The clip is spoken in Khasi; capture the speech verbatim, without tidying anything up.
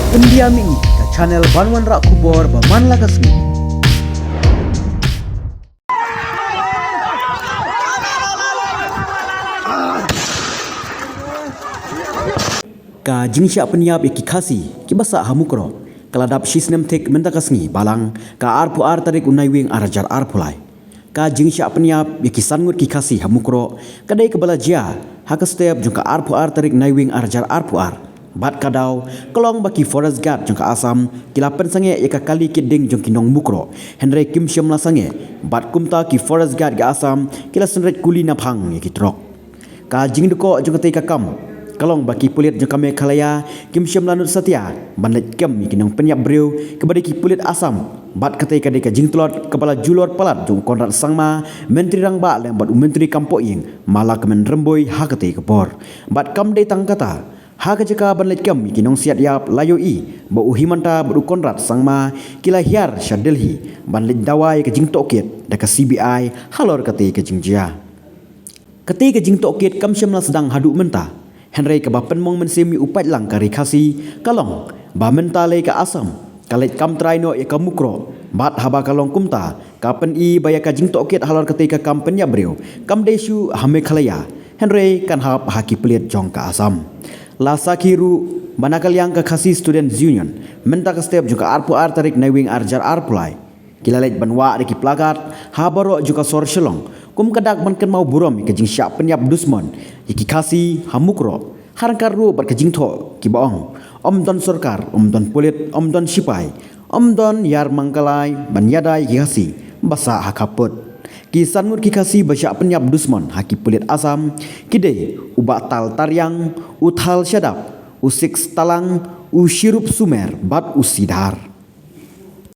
India Mihni, ka channel ban wanrah khubor ba man la ka sngi. Ka jingshah pynïap ïa ki Khasi kiba sah ha Mukroh ka la dap shi snem thik mynta ka sngi Balang, ka arphew ar tarik u Naiwieng ar hajar arphew lai. Ka jingshah pynïap ïa ki san ngut ki Khasi ha Mukroh ka dei kaba la jia ha ka step jong ka arphew ar tarik Naiwieng ar hajar arphew ar. Bad ka daw ka long ba ki forest guard jong ka Assam ki la pynsangeh ïa ka kali kit ding jong ki nong Mukroh, hynrei kim shym la sangeh. Bad kumta ki forest guard ka Assam ki la synreit kuli naphang ïa ki trok. Ka jingdkoh jong katei ka kam ka long ba ki pulit jong ka Meghalaya kim shym la nud satia ban leit kem ïa ki nongpynïap briew kiba dei ki pulit Assam. Bad katei ka dei ka jingtlot kaba la julor palat jong u Conrad Sangma, Myntri Rangbah lem bad u Myntri Kam Pohïing, Mala Kmen Rymbui ha katei ka por. Bad kam dei tang kata, ha ka jaka ban leit kem ïa ki nongsiat ïap la ïohi ba u Himanta bad u Conrad Sangma ki la hiar sha Delhi ban leit dawa ïa ka jingtohkit da ka C B I halor katei ka jingjia. Katei ka jingtohkit kam shym la sdang haduh mynta. Hynrei kaba pynmong mynsiem ïa u paidlang ka Ri Khasi ka long ba mynta lei ka Assam ka leit kam trai noh ïa ka Mukroh. Bad haba ka long kumta, ka pyni ba ïa ka jingtohkit halor katei ka kam pynïap briew kam dei shuh ha Meghalaya, hynrei kan hap ha ki pulit jong ka Assam. La sakhi ruh ba na ka liang ka Khasi Students Union mynta ka step jong ka arphew ar tarik Naiwieng ar hajar arphew lai ki la leit ban wah da ki plakat ha baroh jong ka sor Shillong kum ka dak ban kynmaw burom ïa ka jingshah pynïap dusmon ïa ki Khasi ha Mukroh, ha ryngkat ruh bad ka jingthoh kiba ong, ym don sorkar, ym don pulit, ym don shipai, ym don ïar mangkalai ban ïada ïa ki Khasi ba sah ha khappud. Ki san ngut ki Khasi ba shah pynïap dusmon ha ki pulit Assam ki dei u Bah Tal Tariang, u Thal Shadap, u Six Talang, u Shirup Sumer bad u Sidhar.